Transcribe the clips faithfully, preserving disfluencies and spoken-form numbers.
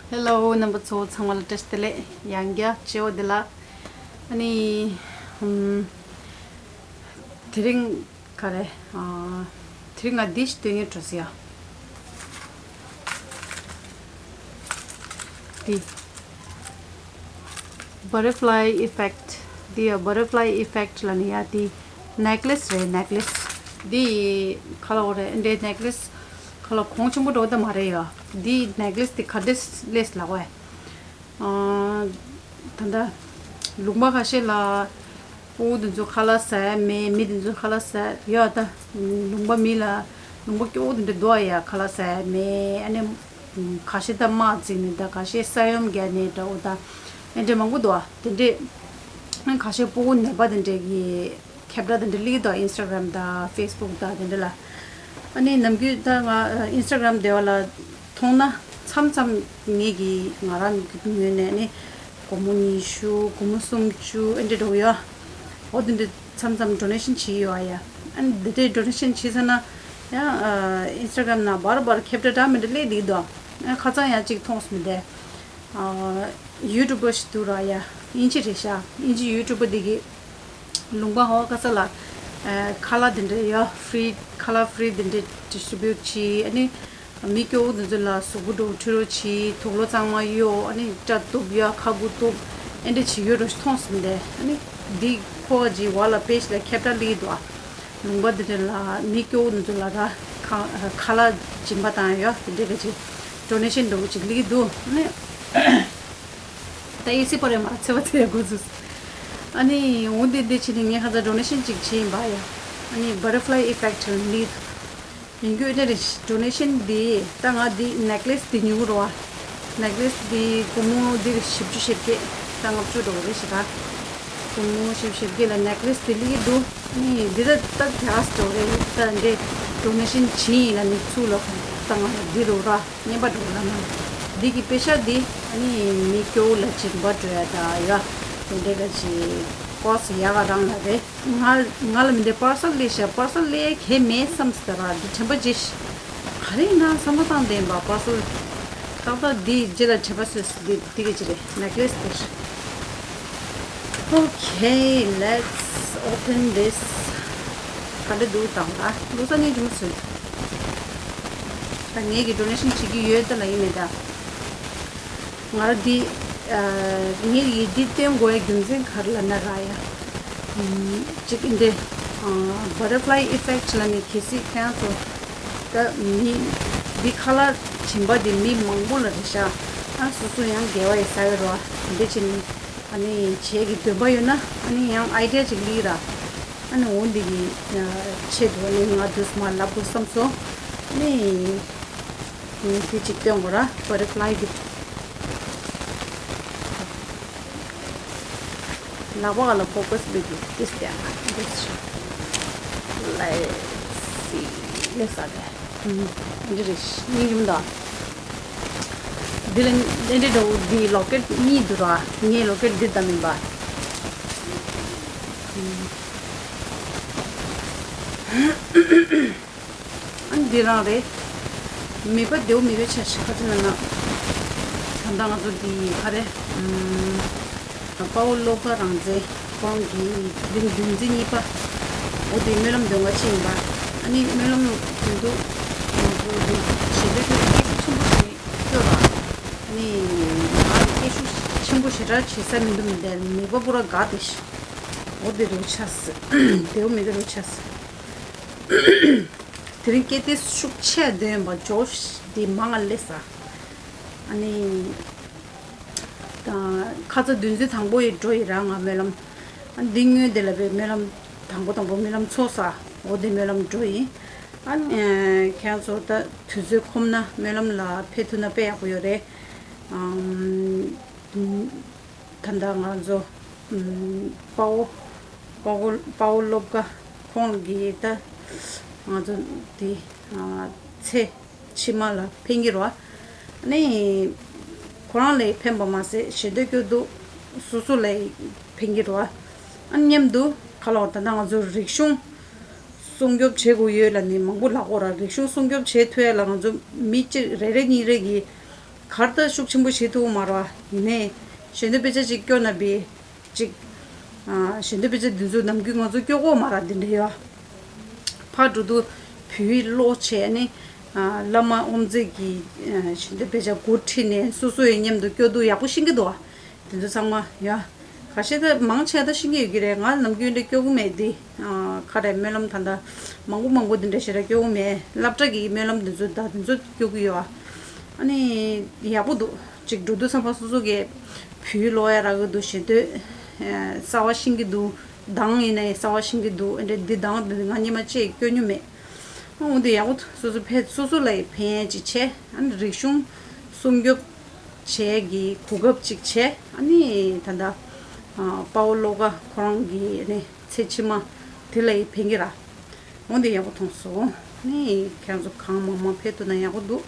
Hello རྣམ་པ་ཚོ་ཚང་མ་ལ་བཀྲ་ཤིས་བདེ་ལེགས། ཡང་བསྐྱར་བྱེད་པ་འདི་ལ། ཨ་ནི་ཧུམ། དེ་རིང་ག་རེ། ཨ། དེ་རིང་ང་འདི་ཞིག་སྟོན་ངེས་འགྲོ་ཟེར་ཡ། འདི། Butterfly effect། འདི་ཡ་butterfly effect ལ་ནི་ཡ་འདི། necklace རེད། necklace། འདི་ཁ་ལོ་རེད། འདི་necklace ཁ་ལོ་གོང་ཆེན་པོ་འགྲོ་ད་མ་རེད་ཡ། འདི་necklace འདི་ག་འདྲས་སླེབས་ལགས་བས། ཨ། ད་ལྟ་ལུང་པ་ཁ་ཤས་ལ་སྤུ་གུ་དེ་ཚོ་ཁ་ལག་ཟ་ཡ་མེད། མི་དེ་ཚོ་ཁ་ལག་ཟ་ཡ་ཡོད། ད་ལུང་པ་མི་ལ་ལུང་པ་སྐྱོ་བོ་དེ་འདྲ་འདུག་ཡ། ཁ་ལག་ཟ་ཡ་མེད། ཨ་ནི་ཁ་ཤས་ད་དམག་བརྩིས་ནས། ད་ཁ་ཤས་ས་ཡོམ་བརྒྱབ་ནས་འདྲ་བོ། ད་ཨེ་འདྲ་མང་པོ་འདུག་ཨ། དེ་འདྲས་ཁ་ཤས་སྤུ་གུ་ནད་པ་དེ་འདྲས་ཀྱི་ཁྱབ་བསྒྲགས་དེ་འདྲ་སླེབས་འདུག Instagram་དང་Facebook་དང་དེ་འདྲ་ལ། ཨ་ནི་ནམ་རྒྱུན་ད་ང་Instagram་དེ་བ་ལ་མཐོང་ན་མཚམས་མཚམས་ངེད་ཀྱི་ང་རང་གི་ངོས་ནས་ནི་སྒོར་མོ་ཉི་ཤུ། སྒོར་མོ་སུམ་ཅུ་ཨེ་འདྲ་འགྲོ་གི་ཡོད། འོ་དེ་འདྲ་མཚམས་མཚམས་donation་བྱེད་ཀྱི་ཡོད་ཨ་ཡ། ཨ་ནི་དེ་འདྲའི་donation་བྱེད་ཚར་ན་ཡང་Instagram་ནང་བར་བར་ཁྱབ་བསྒྲགས་འདྲ་མི་འདྲ་སླེབས་བསྡད་ཀྱི་འདུག་ཨ་ཁ་སང་ཡང་གཅིག་མཐོང་སོང་། དེ་ཨ་YouTuber་ཞིག་འདུག་ར་ཡ། དབྱིན་ཇི་རེད་ཤག་དབྱིན་ཇི་YouTuber་དེ་གིས་ལུང་པ་ཧོ་ཁ་ས་ལ་ཨ་ཁ་ལག་དེ་འདྲ་ཡ་free། ཁ་ལག་free་དེ་འདྲ་distribute་བྱས། ཨ་ནི་མི་སྐྱོ་བོ་དེ་ཚོ་ལ་གཟུགས་པོ་འདྲ་བོ་འཁྲུད་རོགས་བྱས། དུག་ལོག་གཙང་མ་གཡོག་ཨ་ནི་སྐྲ་གཏུབ་ཡ། ཁ་སྤུ་གཏུབ་ཨེ་འདྲ་བྱེད་ཡོད་འགྲོ་ཞིག་མཐོང་སོང་། དེ་ཨ་ནི་འདི་ཁོ་གི་བ་ལ་page་ལ་ཁྱབ་བསྒྲགས་སླེབས་ཀྱི་འདུག་ཨ། ལུང་པ་འདི་འདྲ་ལ་མི་སྐྱོ་བོ་འདི་ཚོ་ལ་ད་ཁ་ཁ་ལག་སྦྱིན་པ་བཏང་ཡོད། དེ་འདྲའི་ག་ཅིག་donation་འདྲ་བོ་ཅིག་སླེབས་ཀྱི་འདུག་ཨ་ནི་ད་ཨེ་སི་པ་རེ་མ་ཚེ་བ་ཚེ་ཡ་འགོ་ཚུགས། ཨ་ནི་འོ་འདི་འདི་བྱས་ནས་ངས་ཁ་ཚ་donation་ཅིག་བྱས་ཡིན་པ་ཡ། ཨ་ནི་butterfly effect་སླེབས་འདུག་ཡིན་རྒྱུ་ཨེ་འདྲ་རེད། donation་འདི་ད་ང་འདི་necklace་འདི་ཉོ་གི་རེད་བ། necklace་འདི་སྒོར་མོ་འདི་བཞི་བཅུ་ཞེ་བརྒྱད། ད་ལྔ་བཅུ་འགྲོ་གི་རེད་ཤག་ད། སྒོར་མོ་བཞི་བཅུ་ཞེ་བརྒྱད་ལ་necklace་འདི་སླེབས་ཀྱི་འདུག་ཨ་ནི་འདི་ད་ད་gas་འགྲོ་རེད། ད་འདི་donation་བྱས་ཡིན་ན་ནི་ཚུར་ལ་ད་ང་ལ་འདི་རུ་ར་རྔན་པ་འགྲོ་ལ་ན། འདི་གི་པེ་ཤ་འདི་ཨ་ནི་མི་སྐྱོ་བོ་ལ་སྦྱིན་པ་སྤྲོད་ཡ་ད་ཡ། དེ་འདྲའི་ག་ཅིག་cost་ཡག་ག་རང་ལ་རེད། ང་ང་ལ་མི་འདི་parcel་སླེབས་ཤག parcel་སླེབས་ཡ་གལ་མེད་བསམ་སྟེ་ར། འདི་དྲན་པ་བརྗེད་ཤག་ག་རེ་ཡིན་ན་བསམ་བློ་བཏང་བསྡད་ཡིན་པ། parcel་ཏག་ཏག་འདི་རྗེས་ལ་དྲན་པ་གསོས། འདི་འདི་ག་ཅིག་རེད། necklace་འདི་རེད། Okay, let's open this. ག་འདྲ་འདུག་དང་ལ་ལོ་ས་ནས་ཅུང་ཟོས། ད་ངེད་ཀྱི་donation་བྱེད་ཀྱི་ཡོད་ད་ལ་ཡིན་མེད་ད། ང་རང་འདི་ཨ་ངེད་ཀྱིས་འདི་བསྟན་དགོས་ཡ་རྒྱུ་མཚན་ག་རེ་ལབ་ན་ར་ཡ། ཨམ་ཅིག་འདི་ཨ་butterfly effect་ལབ་ནས་གལ་སྲིད་ཁྱེད་རང་ཚོ་ད་མི་འདི་ཁ་ལག་སྦྱིན་པ་འདི་མི་མང་པོ་ལ་རེད་ཤག་ཨ་སོ་སོ་ཡང་དགེ་བ་ཡི་ས་ཡོད་རོ། འདི་བྱས་ནས་ཨ་ནི་བྱེད་ཀྱི་འདོད་པ་ཡོད་ན་ཨ་ནི་ཡང་idea་ཅིག་སླེབས་ར། ཨ་ནི་འོ་འདི་གི་ཆེད་དུ་ཨ་ནི་ང་དུས་མ་ལབ་དགོས་བསམ་སོང་། ཨ་ནི་ངས་དེ་ཅིག་སྟོན་དགོས་ར། butterfly་གི། ལག་པ་ག་ལ་ཕོ་ཀས་བེ་གི་ཏིས་ཏེ་ཏིས་ཤ་ལའི་སི་ལེ་ས་ཏེ་འདི་རེ་སྙིང་རྒྱུ་མི་འདུག་འདི་ལ་ལེན་འདྲེ་འདྲ་བོ་འདི་ལོ་ཀེཊ་གཉིས་འདུག་ར། ངའི་ལོ་ཀེཊ་འདི་ད་མིན་པ། ཨ་འདི་རང་རེད། མེད་པ་བདེའུ་མེད་པའི་ཆ་ཞིག་ག་ཚོད་ན་ན། ད་ལྟ་ང་ཚོ་འདི་ག་རེ། དཔའ་བོ་བློ་དགའ་རང་བཙན་ཁོང་གི་དེ་རིང་བདུན་ཚིགས་གཉིས་པ། འོ་དེ་སྨོན་ལམ་འདོན་ག་ཕྱིན་ཡིན་པ། ཨ་ནི་སྨོན་ལམ་འདོན་དུས་ང་ཚོ་འདི་ཞལ་འདོན་དུས་སྐད་ཤུགས་ཆེན་པོ་ཞིག་སྐྱོ་ར། ཨ་ནི་ང་སྐད་ཤུགས་ཆེན་པོ་ཞེ་དྲག་བྱེད་ས་མི་འདུག་མི་འདུག་མེད་པ་པུ་ར་དགའ་དེ་ཤི། འོ་དེ་རུ་ཆགས་སི། བདེའུ་མེད་པ་རུ་ཆགས་སི། དེ་རིང་སྐད་དེ་ཤུགས་ཆེ་འདོན་པ་ཇོ་ཤི་དེ་མང་ང་ལེ་ས། ཨ་ནི། ད་ཁ་ཚ་བདུན་ཚིགས་དང་པོ་ཡི་འགྲོ་ཡི་ར་ང་སྨོན་ལམ། ཨ་འདི་སྔོན་དེ་ལ་བའི་སྨོན་ལམ་དང་པོ་དང་པོ་སྨོན་ལམ་ཚོགས་ས། འོ་དེ་སྨོན་ལམ་འགྲོ་ཡིན། ཨ་ཁྱེད་ཚོ་ད་དུས་ཚོད་ཁོམ་ན་སྨོན་ལམ་ལ་ཕེབས་ཐུབ་ན་དཔེ་ཡག་པོ་ཡོད་རེད། ཨམ། ད་ལྟ་ང་ཚོ་ཨམ། དཔའ་བོ་དཔའ་བོ་དཔའ་བོ་བློ་དགའ་ཁོང་གིས་ད་ང་ཚོ་དེ་ཚེ་ཕྱི་མ་ལ་ཕན་གྱི་རེད་བ། ཨ་ནི་ཁོ་རང་ལ་ཕན་པ་མ་ཟད་ཞལ་འདོན་སྐྱོ་སྡུག་སོ་སོ་ལ་ཕན་གྱི་རེད་བ། ཨ་ནི་མཉམ་དུ་ག་ལ་བ་ད་ལྟ་ང་ཚོ་རིག་གཞུང་སྲུང་སྐྱོབ་བྱེད་དགོས་ཡོད་ལ་ནི་མང་པོ་ལབ་དགོས་ར། རིག་གཞུང་སྲུང་སྐྱོབ་བྱེད་ཐུབ་ཡ་ལ་ང་ཚོ་མི་གཅིག་རེ་རེ་གཉིས་རེ་གིས་གར་ལྟ་ཤུགས་ཆེན་པོ་བྱེད་ཐུབ་མ་རེད་བ། ཡིན་ནའི་ཞལ་འདོན་དཔེ་ཆ་ཅིག་སྐྱོ་ན་བི་ཅིག་ཞལ་འདོན་དཔེ་ཆ་འདི་ཚོ་ནམ་རྒྱུན་ང་ཚོ་སྐྱོ་གོ་མ་ར་འདི་འདྲ་ཡོད། ཕར་འགྲོ་དུས་བོད་ཡིག་ཀློག་བྱས་ནས་བླ་མ་དབུ་མཛད་ཀྱི་ཞལ་འདོན་དཔེ་ཆ་འགོ་ཁྲིད་ནས་སོ་སོ་ཡི་མཉམ་དུ་སྐྱོ་སྡུག་ཡག་པོ་ཤེས་ཀྱི་འདུག་བ། དེ་ཚོ་ཚང་མ་ཡ། ཁ་ཤས་ད་མང་ཆེ་ད་ཤེས་ཀྱི་ཡོད་ཀྱི་རེད། ང་ནམ་རྒྱུན་འདྲ་སྐྱོ་གི་མེད་དེ། ཁ་རེ་སྨོན་ལམ་ད་ལྟ་མང་པོ་མང་པོ་འདི་འདྲ་ཞེ་དྲག་སྐྱོ་གི་མེད། སློབ་གྲྭ་གི་སྨོན་ལམ་འདི་ཚོ་ད་འདི་ཚོ་སྐྱོ་གི་ཡོད་ཨ། ཨ་ནི་ཡག་པོ་འདུག་ཅིག་འགྲོ་དུས་ཙམ་པ་སོ་སོ་གི་བོད་ཡིག་ཀློག་ཡ་རག་གི་འདུག་ཞེ་འདོད་གསར་བ་ཤེས་ཀྱི་འདུག་གདངས་ཡིན་ནའི་གསར་བ་ཤེས་ཀྱི་འདུག་ཨ་འདྲ་འདི་གདངས་འདི་ང་གཉིས་མ་ཅིག་སྐྱོ་མྱོང་མེད། འོ་འདི་ཡག་པོ་འདུག་སོ་སོ་ཕན་སོ་སོ་ལ་ཕན་ཡ་ཅིག་བྱས། ཨ་ནི་རིག་གཞུང་སྲུང་སྐྱོབ་བྱས་ཀྱི་གོ་སྐབས་ཅིག་བྱས། ཨ་ནི་ད་ལྟ་དཔའ་བོ་བློ་དགའ་ཁོ་རང་གི་ཨ་ནི་ཚེ་ཕྱི་མ་དེ་ལ་ཡི་ཕན་གྱི་ར། འོ་འདི་ཡག་པོ་མཐོང་སོང་། ཨ་ནི་ཁྱེད་ཚོ་གང་མང་མང་ཕེབས་ཐུབ་ན་ཡག་པོ་འདུག་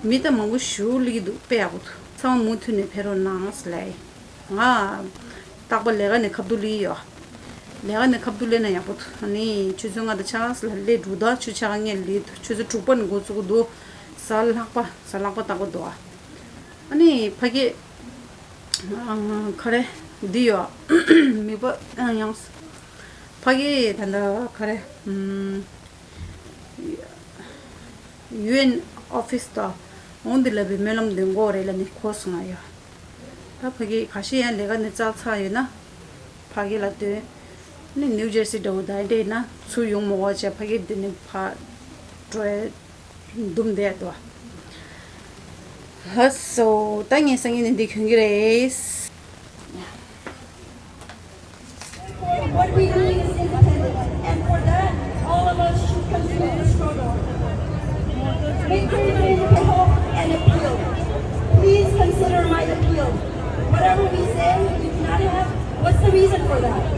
མི་ད་མང་པོ་ཞུ་ལི་གི་འདུག་དཔེ་ཡག་པོ་འདུག་ཚང་མ་མུ་མཐུད་ནས་ཕེབས་རོགས་གནང་ཟེར་ལབ་ཡིན། ང་རྟག་པར་ལས་ཀ་ནས་ཁ་བསྡུ་ལི་ཡོད། ལས་ཀ་ནས་ཁ་བསྡུ་ལས་ན་ཡག་པོ་འདུག་ཨ་ནི་ཆུ་ཚོད་ལྔ་དང་ཕྱེད་ཀ་ལ་ལས་འགྲོ་ད་ཆུ་ཚོད་ལྔ་ལས་འདུག་ཆུ་ཚོད་དྲུག་པ་ནས་འགོ་བཙུགས་འདུག་གཟའ་ལྷག་པ་གཟའ་ལྷག་པ་རྟག་པར་འདུག་ཨ་ནི་ཕ་གི་ཨ། ག་རེ། འདི་ཡོད། མི་པ་ཨ་ཡང་། ཕ་གི་ད་ལྟ་ག་རེ། ཨམ། ཡུ་ཨེན་ཨོ་ཕི་སི་དང་འོང་འདི་ལ་བའི་སྨོན་ལམ་འདོན་དགོས་རེད་ལ་ནི་གོ་སོང་ང་ཡོད། ད་ཕ་གི་ཁ་ཤས་ཡང་ལས་ཀ་ནས་རྩ་ཚར་ཡོད་ན་ཕ་གི་ལ་འདོན། ནི་ནིའུ་ཇར་སི་འདྲ་བོ་ད་འདྲ་ཡིན་ན་ཚུར་ཡོང་མ་བ་བྱས་ཕ་གི་འདི་ནས་ཕར་འགྲོ་ཡ། འདུམ་བསྡད་དོ། ལགས་སོ། ད་ངས་སང་ཉིན་ནས་འདི་གྱོན་གྱི་རེད། What we need is independence, and for that, all of us should continue to struggle. Victory Day, we hope and appeal. Please consider my appeal. Whatever we say, we do not have, what's the reason for that?